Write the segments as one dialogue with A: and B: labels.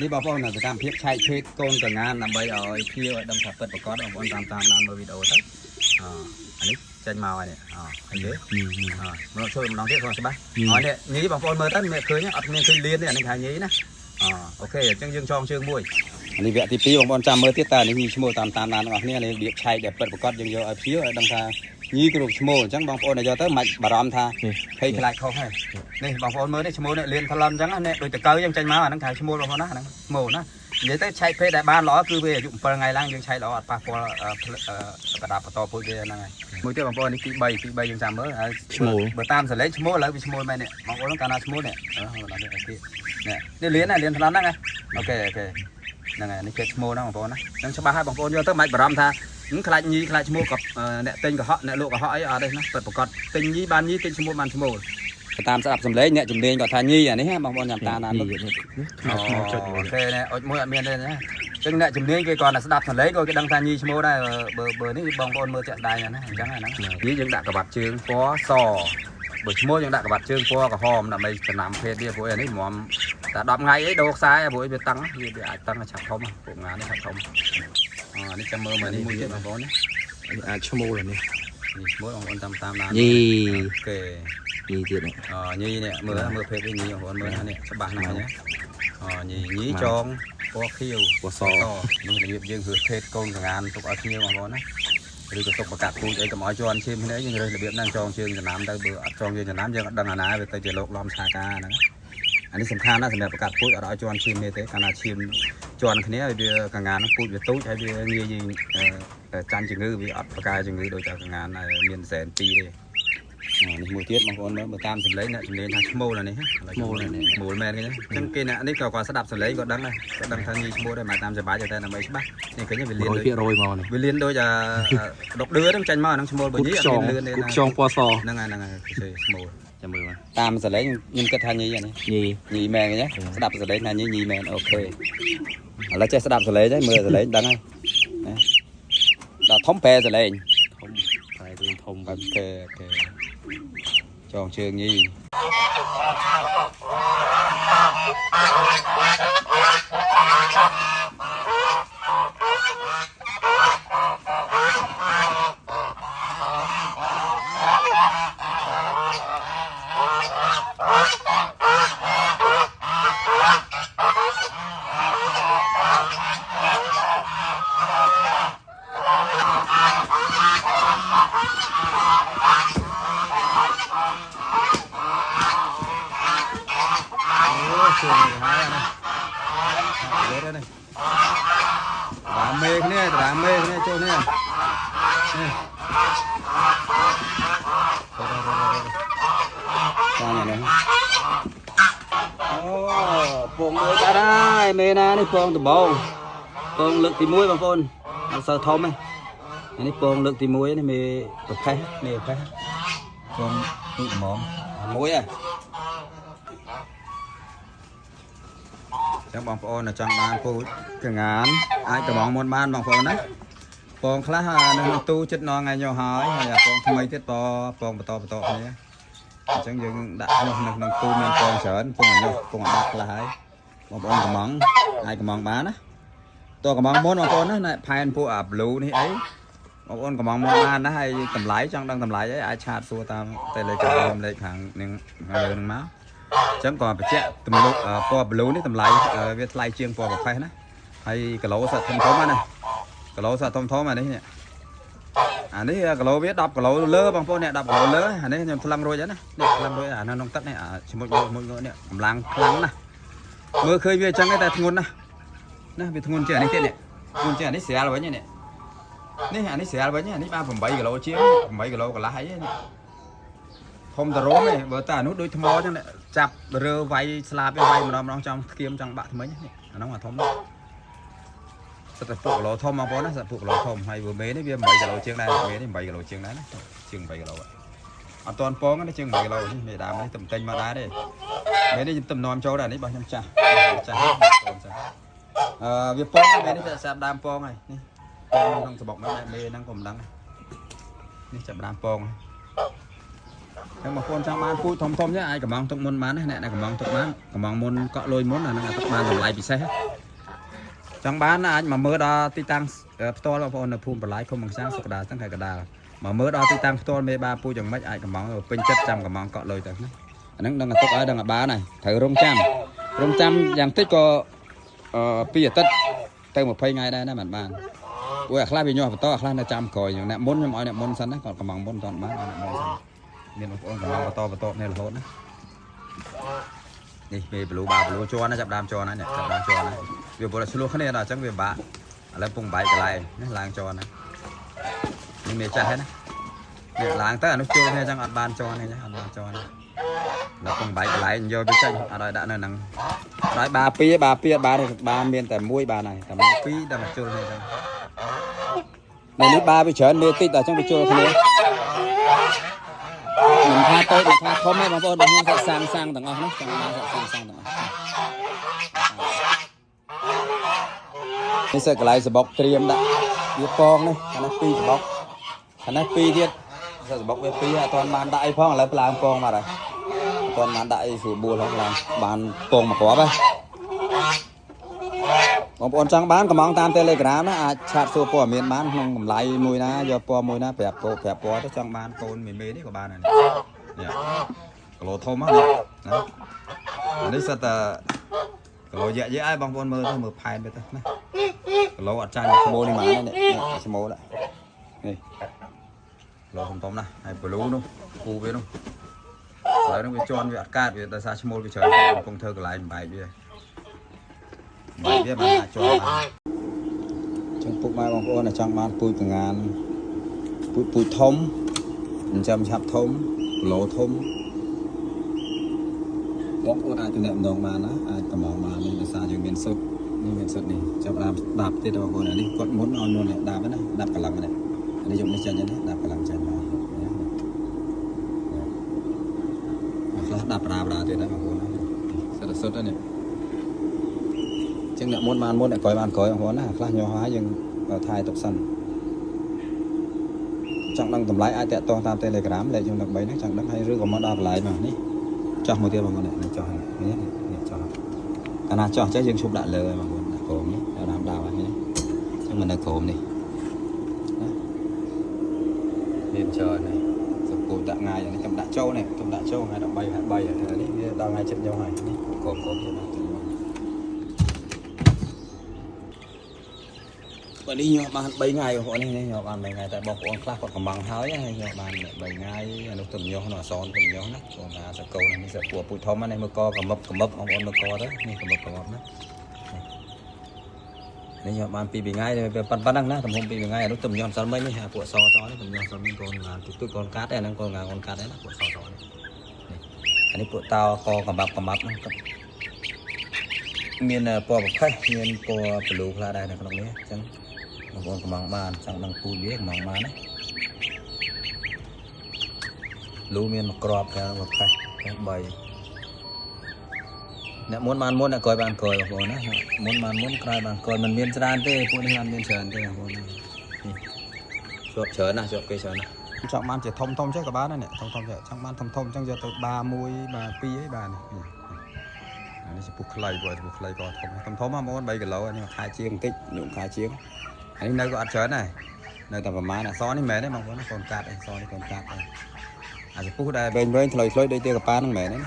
A: នេះបងប្អូននៅសកម្មភាពឆែកភេទកូនកងានដើម្បីឲ្យភ្ញៀវឲ្យដឹងថាពិតប្រាកដបងប្អូនតាមតាមដានមើលវីដេអូទៅអអានេះចេញមកហើយនេះអឃើញទេ
B: ញីញី
A: អមកជួយម្ដងទៀតគាត់ច្បាស់
B: ញី
A: អនេះញីបងប្អូនមើលទៅមានឃើញអត់មានឃើញលៀនទេអានេះគេហៅញីណាអ OK អញ្ចឹងយើងចងជើងមួយអានេះវគ្គទី2បងប្អូនចាំមើលទៀតតើនេះញីឈ្មោះតាមតាមដានទាំងអស់គ្នានេះរបៀបឆែកដែលពិតប្រាកដយើងយកឲ្យភ្ញៀវឲ្យដឹងថាញីគ្រប់ឈ្មោះអញ្ចឹងបងប្អូនឲ្យយកទៅមិនបារម្ភថា
B: នេះ
A: ភ័យខ្លាចខុសហើយនេះបងប្អូនមើលនេះឈ្មោះនេះលៀនថ្លឹមអញ្ចឹងណានេះដូចតកៅអញ្ចឹងចេញមកអាហ្នឹងគេហៅឈ្មោះបងប្អូនណាអាហ្នឹងឈ្មោះណានិយាយទៅឆែកភេទដែលបានល្អគឺវាអាយុ7ថ្ងៃឡើងយើងឆែកល្អអត់ប៉ះពាល់កដាបន្តពូជវាហ្នឹងហើយមួយទៀតបងប្អូននេះទី3ទី3យើងចាំមើលហើយ
B: ឈ្មោះ
A: បើតាមសលេងឈ្មោះឥឡូវវាឈ្មោះមែននេះបងប្អូនកាលណាឈ្មោះនេះអឺដល់នេះ OK នេះនេះលៀនណាលៀនថ្លឹមហ្នឹងណា OK OK ហ្នឹងហើយនេះគេឈ្មោះហ្នឹងបងប្អូនណាហ្នឹងច្បាស់ហើយបងប្អូនយកទៅមិនបារម្ភថាខ្លាចញីខ្លាចឈ្មោះក៏អ្នកទិញកុហកអ្នកលក់កុហកអីអត់ទេណាពិតប្រាកដទិញញីបានញីទិញឈ្មោះបានឈ្មោះតាមស្ដាប់សំឡេងអ្នកជំនាញគាត់ថាញីអានេះបងប្អូនញ៉ាំតាមណា
B: ញីនេះខ្មៅខ្មៅចុច
A: OK នេះអុចមួយអត់មានទេណាចឹងអ្នកជំនាញគេគាត់តែស្ដាប់សំឡេងក៏គេដឹងថាញីឈ្មោះដែរបើបើនេះបងប្អូនមើលជាក់ស្ដែងណាអញ្ចឹងហ្នឹងញីយើងដាក់ក្បាត់ជើងពណ៌សបើឈ្មោះយើងដាក់ក្បាត់ជើងពណ៌ក្រហមដើម្បីចំណាំភេទវាព្រោះអានេះហ្មងតែ10ថ្ងៃអីដូរខ្សែព្រោះវាតឹងវាអាចតឹងឆាប់ធំពួកងានេះឆាប់ធំអានេះចាំមើលមើលនេះមួយទៀតបងប្អូនណា
B: នេះអាចឈ្មោះនេះ
A: នេះឈ្មោះបងប្អូនតាមតាមដាន
B: ញី
A: OK
B: ញីទៀតនេះ
A: អញីនេះមើលមើលភេទនេះញីបងប្អូនមើលនេះច្បាស់ណាស់ណាអញីញីចងពណ៌ខៀវ
B: ពណ៌ស
A: នេះរបៀបយើងរើសភេទកូនកងានទុកឲ្យភ្ញៀវបងប្អូនណាឬក៏ទុកប្រកាសពូជអីកុំឲ្យជាន់ឈាមគ្នាយើងរើសរបៀបហ្នឹងចងជើងចំណាំទៅបើអត់ចងជើងចំណាំយើងអត់ដឹងអាណាវាទៅជាលោកឡំឆាការហ្នឹងអានេះសំខាន់ណាស់សម្រាប់ប្រកាសពូជអត់ឲ្យជាន់ឈាមគ្នាទេកាលណាឈាមជាន់គ្នាវាកងានហ្នឹងពូជវាទូចហើយវាងាយយើងចាញ់ជំងឺវាអត់ប្រកែជំងឺដូចតែកងានមានសែន2ទេនេះមួយទៀតបងប្អូនមើលតាមសម្លេងអ្នកជំនាញថាឈ្មោលអានេះ
B: ឈ្មោលនេះ
A: ឈ្មោលមែនគេអញ្ចឹងគេអ្នកនេះក៏គាត់ស្ដាប់សម្លេងគាត់ដឹងដែរគាត់ដឹងថាញីឈ្មោលដែរមកតាមសប្បាយតែដើម្បីច្បាស់នេះឃើញវាលៀនដូច
B: 100%មកនេះ
A: វាលៀនដូចអាដុកឌឿហ្នឹងចាញ់មកហ្នឹងឈ្មោលបើ
B: គូ
A: ញីអ
B: ខ្យង
A: ត់មានលឿនទេ
B: គូខ្យងពណ៌ស
A: ហ្នឹងហើយហ្នឹងហើយគឺឈ្មោល
B: ចាំមើលមក
A: តាមសម្លេងខ្ញុំគិតថាញីអានេះ
B: ញី
A: ញីមែនគេស្ដាប់សម្លេងថាញីញីមែន OK ឥឡូវចេះស្ដាប់សម្លេងហើយមើលសម្លេងដឹងហើយដល់ធំប្រែសម្លេង
B: ធំតែរឿងធំ
A: OK OK ចងជើងញីអូជើងហើយណាលើនេះតាមមេគ្នាតាមមេគ្នាចូលនេះនេះតាមនេះអូពងមួយបាត់ហើយមេណានេះពងដំបងពងលើកទី1បងប្អូនអត់សូវធំទេនេះពងលើកទី1នេះមេប្រផេះមេប្រផេះពងទូចម្ងមួយហ៎ ចឹងបងប្អូនចង់បានពូជកងានអាចកំងមុនបានបងប្អូនណាពងខ្លះនៅក្នុងទូចិត្តនងថ្ងៃញោះហើយហើយពងថ្មីទៀតពពងបន្តបន្តគ្នាអញ្ចឹងយើងដាក់ញោះនៅក្នុងទូមានពងច្រើនពងញោះពងអត់ដាក់ខ្លះហើយបងប្អូនកំងអាចកំងបានណាតើកំងមុនបងប្អូនណាណែផែនពួកអា blue នេះអីបងប្អូនកំងមុនបានណាហើយតម្លៃចង់ដឹងតម្លៃអីអាចឆាតសួរតាម Telegram លេខខាងនឹងខាងលើនឹងមក អញ្ចឹងក៏បញ្ជាក់ទម្លុះពណ៌ blue នេះតម្លៃវាថ្លៃជាងពណ៌ប្រផេះណាហើយគីឡូសត្វធំធំណាគីឡូសត្វធំធំអានេះនេះអានេះគីឡូវា10គីឡូលើបងប្អូននេះ10គីឡូលើអានេះខ្ញុំថ្លឹងរួចហើយណានេះថ្លឹងរួចអានៅក្នុងទឹកនេះអាឈ្មុចមួយនេះកម្លាំងខ្លាំងណាស់មើលឃើញវាអញ្ចឹងតែធ្ងន់ណាស់ណាវាធ្ងន់ជាងអានេះទៀតនេះធ្ងន់ជាងអានេះស្រាលវិញនេះនេះអានេះស្រាលវិញអានេះបាន8គីឡូជាង8គីឡូកន្លះអីនេះ ធំតរមឯងបើតែអានោះដូចថ្មអញ្ចឹងចាប់រើវាយស្លាបវាយម្ដងម្ដងចង់គៀមចង់បាក់ថ្មិញនេះអានោះអាធំសិតតែពួកគីឡូធំបងប្អូនណាសិតពួកគីឡូធំហើយបើមេនេះវា8គីឡូជាងដែរមេនេះ8គីឡូជាងដែរណាជាង8គីឡូអត់តាន់ពងទេជាង8គីឡូនេះមេដើមនេះទំទិញមកដែរទេមេនេះខ្ញុំទំនាំចូលដែរនេះរបស់ខ្ញុំចាស់ចាស់បងចាស់អឺវាពងមេនេះវាសាប់ដើមពងហើយនេះពងក្នុងសបុកហ្នឹងមេហ្នឹងក៏មិនដឹងនេះចាប់ដើមពងហើយ ចឹងបងប្អូនចង់បានពូជធំធំចឹងអាចកំងទុកមុនបានណាអ្នកដែលកំងទុកបានកំងមុនកក់លុយមុនអាហ្នឹងអាចទុកបានតម្លៃពិសេសចង់បានអាចមកមើលដល់ទីតាំងផ្ទាល់បងប្អូននៅភូមិបន្លាយឃុំបង្សាំងសុកដាស្ទឹងខេត្តកណ្ដាលមកមើលដល់ទីតាំងផ្ទាល់មេបាពូជយ៉ាងម៉េចអាចកំងពេញចិត្តចាំកំងកក់លុយទៅណាអាហ្នឹងដឹងតែទុកឲ្យដឹងតែបានហើយត្រូវរងចាំរងចាំយ៉ាងតិចក៏អឺ2អាទិត្យទៅ20ថ្ងៃដែរណាមិនបាន អូយអាខ្លះវាញាស់បន្តអាខ្លះនៅចាំក្រោយអ្នកមុនខ្ញុំឲ្យអ្នកមុនសិនណាគាត់កំងមុនតន់បានឲ្យអ្នកមុនសិនមានបងប្អូនកំងបន្តបន្តនេះរហូតណានេះពេលបលូបាបលូជន់ណាចាប់ដើមជន់ណានេះចាប់ដើមជន់ណាវាព្រោះឆ្លោះគ្នាដល់អញ្ចឹងវាបាក់ឥឡូវពងបែកកន្លែងណាឡើងជន់ណានេះមានចាស់ហើយណានេះឡើងទៅអានោះជួលគ្នាអញ្ចឹងអត់បានជន់ទេអត់បានជន់ដល់ពងបែកកន្លែងយកវាចេញអត់ឲ្យដាក់នៅហ្នឹងដល់បាពីបាពីអត់បានទេបាមានតែមួយបានហើយតែមួយពីរដល់មកជួលគ្នាអញ្ចឹង នៅនេះបាវាច្រើនមេតិចដល់អញ្ចឹងវាជួលគ្នាមិនថាតូចមិនថាធំទេបងប្អូនបងខ្ញុំសាក់សាំងសាំងទាំងអស់ណាចង់បានសាក់សាំងសាំងទាំងអស់នេះសិតកន្លែងសបុកត្រៀមដាក់វាពងនេះអានេះពីរសបុកអានេះពីរទៀតសិតសបុកវាពីរអត់ទាន់បានដាក់អីផងឥឡូវឡើងពងមកហើយអត់ទាន់បានដាក់អីស្រួលបួលផងឡើងបានពងមកគ្រាប់ហើយ បងប្អូនចង់បានកំងតាម Telegram ណាអាចឆាតសួរព័ត៌មានបានក្នុងតម្លៃមួយណាយកពណ៌មួយណាប្រាប់កោប្រាប់ពណ៌ទៅចង់បានកូនមេមេនេះក៏បានដែរនេះគីឡូធំហ្នឹងណាអានេះសិតតែគីឡូយៈយៈឲ្យបងប្អូនមើលទៅមើលផែនទៅទៅណាគីឡូអត់ចាញ់ឈ្មោះនេះមកនេះឈ្មោះនេះគីឡូធំធំណាស់ហើយប្លូនោះគូវានោះហើយនោះវាជន់វាអត់កាតវាដោយសារឈ្មោះវាច្រើនកំពុងធ្វើកន្លែងបែកវាបែកវាបានអាចជន់បាន ចឹងពុកម៉ែបងប្អូនដែលចង់បានពូជកងានពូជពូជធំចិញ្ចឹមឆាប់ធំគីឡូធំបងប្អូនអាចទំនាក់ទំនងបានណាអាចកំងបាននេះដោយសារយើងមានសុទ្ធនេះមានសុទ្ធនេះចាប់ដើមដាប់ទៀតបងប្អូនអានេះគាត់មុនឲ្យមុននេះដាប់ណាដាប់កម្លាំងនេះអានេះយកនេះចាញ់ណាដាប់កម្លាំងចាញ់មកអាខ្លះដាប់ប្រាប្រាទៀតណាបងប្អូនសិតតែសុទ្ធនេះ ចឹងអ្នកមុនបានមុនអ្នកក្រោយបានក្រោយបងប្អូនណាខ្លះញោះហើយយើងថែទុកសិនចង់ដឹងតម្លៃអាចតាក់ទងតាម Telegram លេខខ្ញុំ13ហ្នឹងចង់ដឹងហើយឬក៏មកដល់កន្លែងមកនេះចោះមកទៀតបងប្អូននេះចោះនេះនេះចោះកាលណាចោះចេះយើងឈប់ដាក់លើហើយបងប្អូនដាក់ក្រោមនេះដាក់ដើមដាវហើយនេះចឹងមិននៅក្រោមនេះណាមានច្រើននេះសពូដាក់ងាយនេះខ្ញុំដាក់ចូលនេះខ្ញុំដាក់ចូលថ្ងៃ13ខែ3នេះវាដល់ថ្ងៃចិត្តញោះហើយនេះក្រោមក្រោមទៀតណាចិត្តញោះ បើនេះញាស់បាន3ថ្ងៃបងប្អូននេះញាស់បាន3ថ្ងៃតែបងប្អូនខ្លះគាត់កំងហើយហើយញាស់បាន3ថ្ងៃអានោះទៅញាស់នោះអសនទៅញាស់ណាបងថាសកូននេះសពួរពូជធំនេះមើលកកមឹបកមឹបបងប្អូនមើលកទៅនេះកមឹបកមឹបណានេះញាស់បាន2 3ថ្ងៃប៉ុណ្ណឹងណាទំហំ2 3ថ្ងៃអានោះទៅញាស់សិលមិញនេះពួកសសនេះទៅញាស់សិលមិញកូនងានទុកកូនកាត់ឯហ្នឹងកូនងានកូនកាត់ឯណាពួកសសនេះអានេះពួកតោកកំបាប់កំបាប់ហ្នឹងមានពណ៌ប្រផេះមានពណ៌ប្លូខ្លះដែរនៅក្នុងនេះអញ្ចឹង បងប្អូនកំងបានចង់ដឹងពូជវាកំងបានណាលូមានមួយក្របតែមួយផេះផេះ3អ្នកមុនបានមុនអ្នកក្រោយបានក្រោយបងប្អូនណាមុនបានមុនក្រោយបានក្រោយមិនមានច្រើនទេពួកនេះអត់មានច្រើនទេបងប្អូននេះជាប់ច្រើនណាស់ជាប់គេច្រើនណាស់ចង់បានជាធំធំចេះក៏បានដែរនេះធំធំចេះចង់បានធំធំអញ្ចឹងយកទៅបា1បា2អីបាននេះអានេះចំពោះខ្លីបងចំពោះខ្លីក៏ធំធំធំបងប្អូន3គីឡូអានេះមួយខែជាងបន្តិចនោះខែជាង អានេះនៅក៏អត់ច្រើនដែរនៅតែប្រហែលអសនេះមែនទេបងប្អូនកូនកាត់អសនេះកូនកាត់ដែរអាចំពុះដែលវែងវែងខ្លុយខ្លុយដូចទាកប៉ាហ្នឹងមែនទេ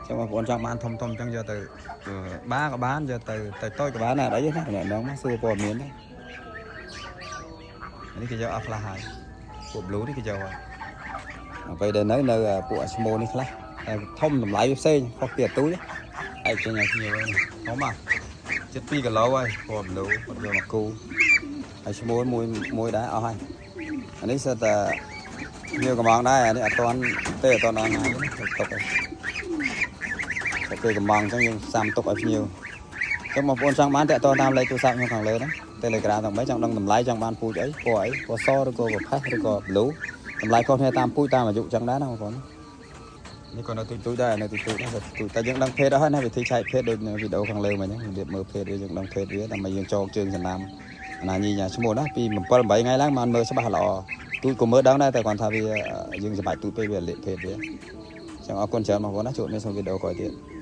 A: ចឹងបងប្អូនចង់បានធំធំចឹងយកទៅបាក៏បានយកទៅទៅតូចក៏បានដែរអីណាអ្នកនងមកសួរព័ត៌មានដែរនេះគេយកអស់ខ្លះហើយពួក blue នេះគេយកហើយអ្វីដែលនៅនៅពួកអាឈ្មោះនេះខ្លះតែធំតម្លៃវាផ្សេងខុសពីអាទូចឯងចេញឲ្យភ្ញៀវធំอ่ะជិត2គីឡូហើយពណ៌ blue គាត់យកមកគូ ហើយឈ្មោះមួយមួយដែរអស់ហើយអានេះសិតតែញៀវកំងដែរអានេះអត់ទាន់ទេអត់ទាន់ដល់ថ្ងៃទេទុកហើយតែគេកំងអញ្ចឹងយើងសាំទុកឲ្យភ្ញៀវអញ្ចឹងបងប្អូនចង់បានតាក់ទងតាមលេខទូរស័ព្ទខ្ញុំខាងលើហ្នឹង Telegram ទាំង3ចង់ដឹងតម្លៃចង់បានពូជអីពណ៌អីពណ៌សឬក៏ប្រផេះឬក៏ blue តម្លៃខុសគ្នាតាមពូជតាមអាយុអញ្ចឹងដែរណាបងប្អូននេះក៏នៅទូចទូចដែរនៅទូចទូចដែរទូចតែយើងដឹងភេទអស់ហើយណាវិធីឆែកភេទដូចនៅវីដេអូខាងលើមិញហ្នឹងរបៀបមើលភេទវាយើងដឹងភេទវាដើម្បីយើងចងជើងចំណាំ ណាញីញ៉ាឈ្មោះណាពី7 8ថ្ងៃឡើងបានមើលច្បាស់ល្អ ទូចក៏មើលដឹងដែរតែគាត់ថាវាយើងច្បាច់ទូចពេកវាលាកភេទវាអញ្ចឹងអរគុណច្រើនបងប្អូនណាជួបគ្នាក្នុងវីដេអូក្រោយទៀត។